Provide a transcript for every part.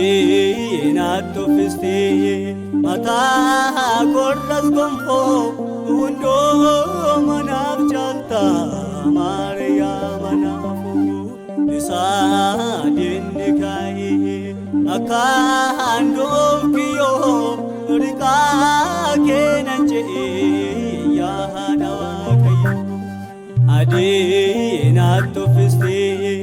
Adiinaatti uffistee mataa korras gonfoo hundoo manaaf caalta Maariyaa manaafuu isaa diinni kaa'ee akka handhuuf kiyyoo riqaa keenan je'ee yaa haadha Waaqayyoo. Adiinaatti uffistee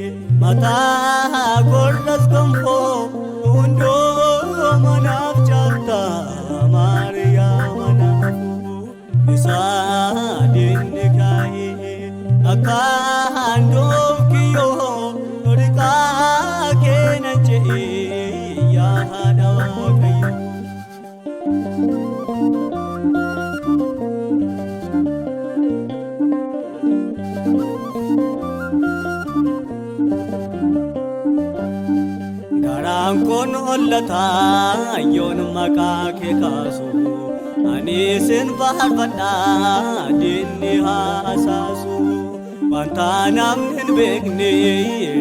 mataa korras gonfoo hundoo manaaf caalta Maariyaa manaafuu isaa diinni kaa'ee akka handhuuf kiyyoo riqaa keenan je'ee yaa haadha Waaqayyoo. Garaan kun hollataa yoon maqaa kee kaasu ani sin faarfadhaa diinni haa asaasu wanta namni hin beekne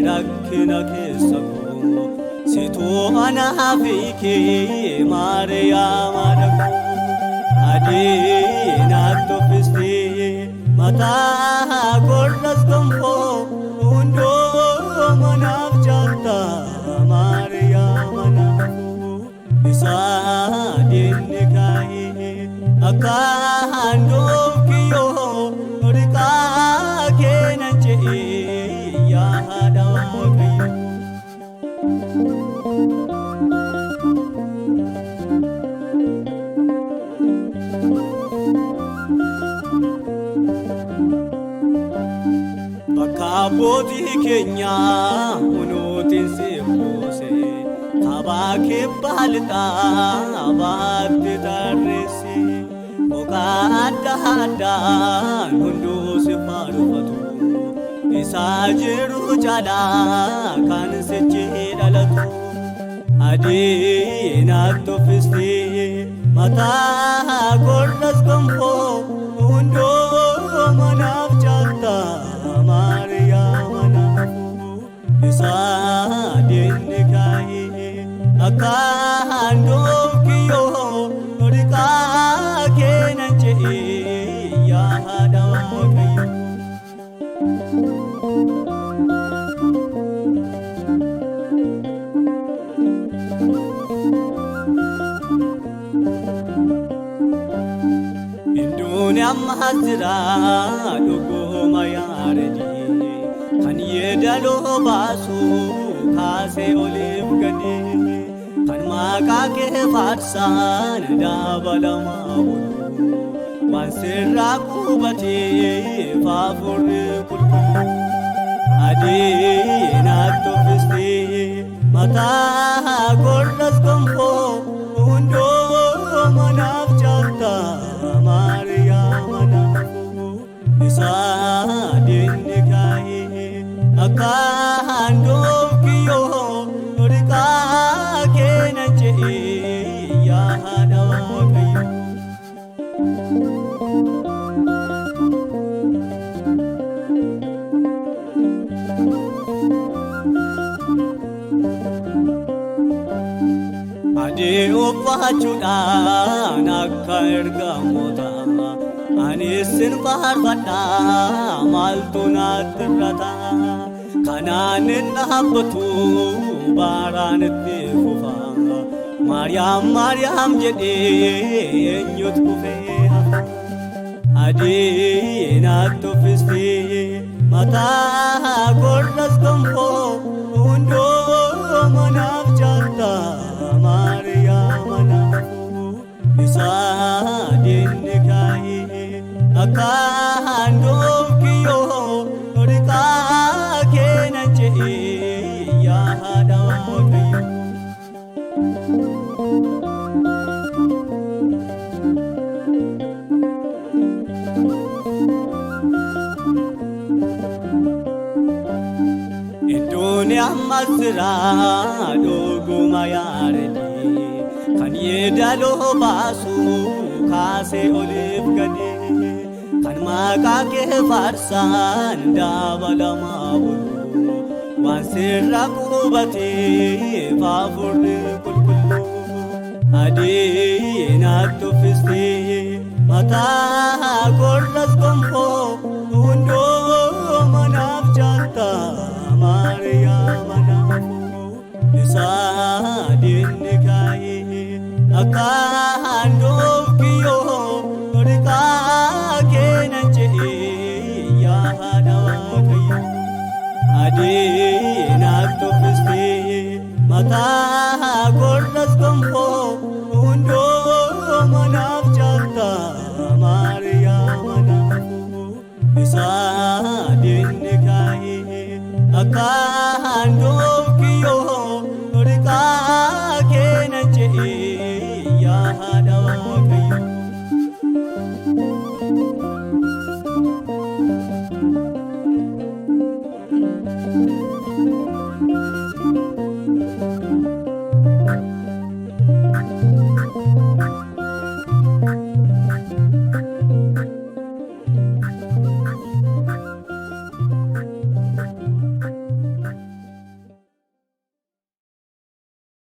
rakkina keessa koo situu anaaf hiikee Maariyaam haadha koo. Adiinaatti uffistee mataa korras gonfoo hundoo manaaf caalta Maariyaa manaafuu isaa diinni kaa'ee akka handhuuf kiyyoo riqaa keenan je'ee yaa haadha Waaqayyoo. Bakka abbootii keenyaa hunuutiin si buuse kaabaa kibbaa lixaa baatti tarreessi boqaa adda addaan hunduu si faarfatu isaa jiru caalaa kan sichi dhalatu. Adiinaatti uffistee mataa korras gonfoo hundoo manaaf caalta Maariyaa manaafuu isaa diinni kaa'ee akka handhuuf kiyyoo riqaa keenan je'ee yaa haadha Waaqayyoo. Hinduun ammas jira dhuguma yaaredi kan yeedaloo baasu kaasee oliif gadi kan maqaa kee faarsaan dabalamaa oolu waan sirraa qubatee faafurri qulqulluu. Adiinaatti uffistee mataa korras gonfoo hundoo manaaf caalta Maariyaa manaafuu isaa diinni kaa'ee akka handhuuf kiyyoo riqaa keenan je'ee yaa haadha Waaqayyoo. Adii uffachuudhaan akka ergamoota ani sin faarfadhaa maaltu natti irrata kanaan hin dhaabbatu baaraan itti fufa Maariyaam Maariyaam jedhee eenyutu kufee hafa. Adiinaatti uffistee mataa korras gonfoo hundoo manaaf caalta Maariyaa manaafuu isaa diinni kaa'ee akka handhuuf kiyyoo riqaa keenan je'ee yaa haadha Waaqayyoo. Ammas dhuguma yaaredi kan yeedaloo baasu kaasee oliif gadi kan maqaa kee faarsaan dabalamaa oolu waan sirra qubatee hafuurri qulqulluu. Adii naatti uffistee mataa korras gonfoo hundoo manaaf jaalta Maariyaam anaafuu isaa diinni kaayee akka handhuuf kiyyoo riqaa keenan ce'ee yaa haadha Waaqayyoo. Adii naatti uffistee mataa korras gonfoo hundoo manaaf jaalta Maariyaam anaafuu isaa diinni kaayee akka handhuuf kiyyoo riqaa keenan ce'ee.